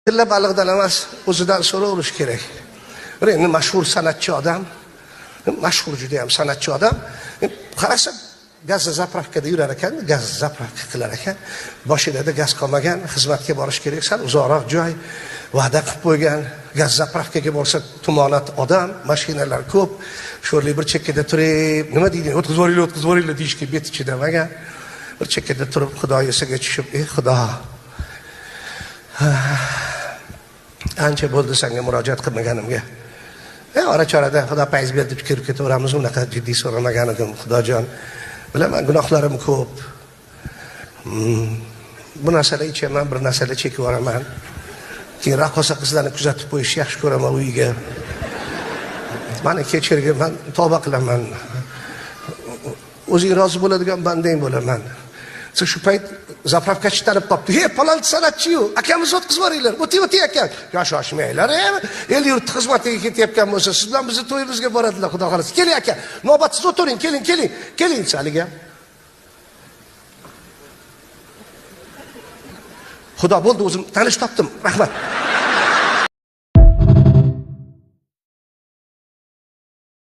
Tilla baliqdan emas, o'zidan so'raverish kerak. Bir endi mashhur san'atchi odam, mashhur juda ham san'atchi odam, qarasa gaz zapravkada yurar ekan, gaz zapravka qilar ekan. Boshida gaz qolmagan, xizmatga borish kerak, sal uzoqroq joy va'da qilib qo'ygan. Gaz zapravkaga borsa tumonat odam, mashinalar ko'p. Sho'rlik bir chekkada turib, nima deydi? O'tkazib yuboringlar, o'tkazib yuboringlar deyishga beti chidamagan. Bir chekkada turib Xudo esiga tushib, "Ey Xudo, ancha bo'ldi senga murojaat qilmaganimga. Ora-chorada Xudo fayz berdi deb kirib ketaveramiz, unaqa jiddiy so'ramagan edim, Xudojon. Bilaman gunohlarim ko'p. Bu narsalar ichaman, bir narsalar chekib yuboraman. Keyin raqqosa qizlarni kuzatib qo'yishni yaxshi ko'raman uyiga. Mani kechirgin, men tavba qilaman. O'zing rozi bo'ladigan bandang bo'laman." Shu payt zapravkachi tanib qopti. "Hey, palonchi san'atchi-yu, akamizni o'tkazib yuboringlar. O'ting, o'ting aka." "Yo, shoshmanglar, el yurt xizmatiga ketayotgan bo'lsa, siz bilan bizni to'yimizga boradilar, Xudo xolasa. Keling aka, navbatsiz o'tiring, keling, keling, keling saliga." Xudo bo'ldi, o'zim tanish topdim. Rahmat.